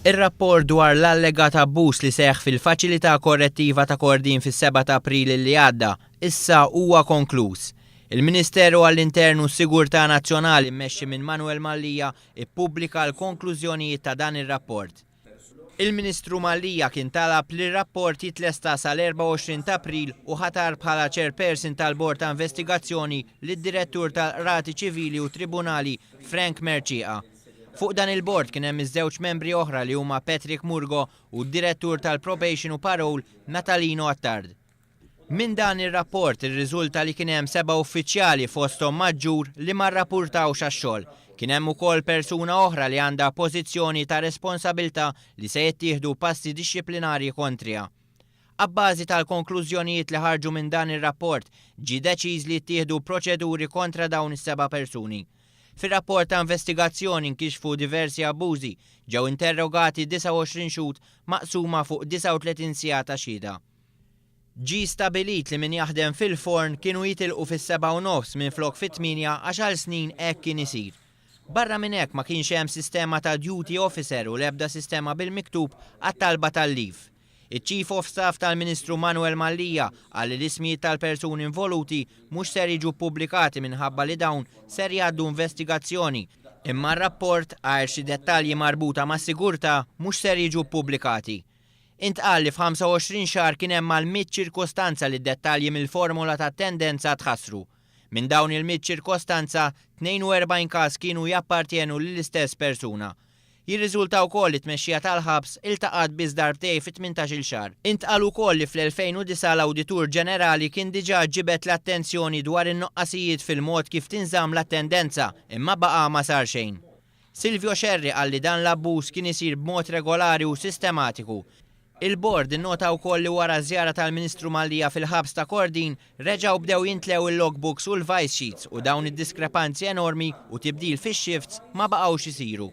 Ir-rapport dwar l-allegat abbuż li seħħ fil-Faċilità Korrettiva ta' Kordin fis-7 ta' April li għadda, issa huwa konkluż. Il-Ministeru għall-Intern u s-Sigurtà Nazzjonali mmexxi minn Manuel Mallia ippubblika l-konklużjonijiet ta' dan ir-rapport. Il-Ministru Mallia kien talab li r-rapport jitlesta sal-24 ta' April u ħatar bħala chairperson tal-Bord ta' Investigazzjoni lid-Direttur tal-Qrati Ċivili u Tribunali Frank Mercieca. Fuq dan il-bord kien hemm iż-żewġ membri oħra li huma Patrick Murgo u d-Direttur tal-Probation u Parole Natalino Attard. Minn dan ir-rapport irriżulta li kien hemm seba' uffiċjali fosthom maġġur li ma rrapurtawx għax-xogħol. Kien hemm ukoll persuna oħra li għandha pożizzjoni ta' responsabilità li se jittieħdu passi dixxiplinarji kontriha. Abbażi tal-konklużjonijiet li ħarġu minn dan ir-rapport, ġie deċiż li jittieħdu proċeduri kontra dawn is-seba' persuni. Fir-rapport ta' investigazzjoni nkixfu diversi abbużi, ġew interrogati 29 xhud maqsuma fuq 39 siegħa ta' xhieda. Ġie stabilit li min jaħdem fil-forn kienu jitilqu fis-7:30 minflok fit-8 għax għal snin hekk kien isir. Barra minn hekk ma kienx hemm sistema ta' duty officer u l-ebda sistema bil-miktub għat-talba tal-leave. Iċ-Chief of Staff tal-Ministru Manuel Mallia qal li l-ismijiet tal-persuni involuti mhux ser jiġu ppubblikati minħabba li dawn ser jgħaddu investigazzjoni, imma r-rapport għajr xi dettalji marbuta mas-sigurtà mhux ser jiġu ppubblikati. Intqal li f'25 xahar kien hemm mal-100 ċirkostanza li d-dettalji mill-formola ta' attendenza tħassru. Minn dawn il-100 ċirkostanza, 42 każ kienu jappartjenu lill-istess persuna. Jirriżulta wkoll li t-tmexxija tal-ħabs iltaqgħet biss darbtejn fi 18-il xahar. Intqal ukoll li fl-2009 l-Awditur Ġenerali kien diġà ġibed l-attenzjoni dwar in-nuqqasijiet fil-mod kif tinżamm l-attendenza imma baqa' ma sar xejn. Silvio Scerri qal li dan l-abbuż kien isir b'mod regolari u sistematiku. Il-Bord innota wkoll li wara ż-żjara tal-Ministru Mallia fil-ħabs ta' Kordin reġgħu bdew jintlew il-logbooks u l-vice sheets u dawn id-diskrepanzi enormi u tibdil fix-shifts ma baqgħux isiru.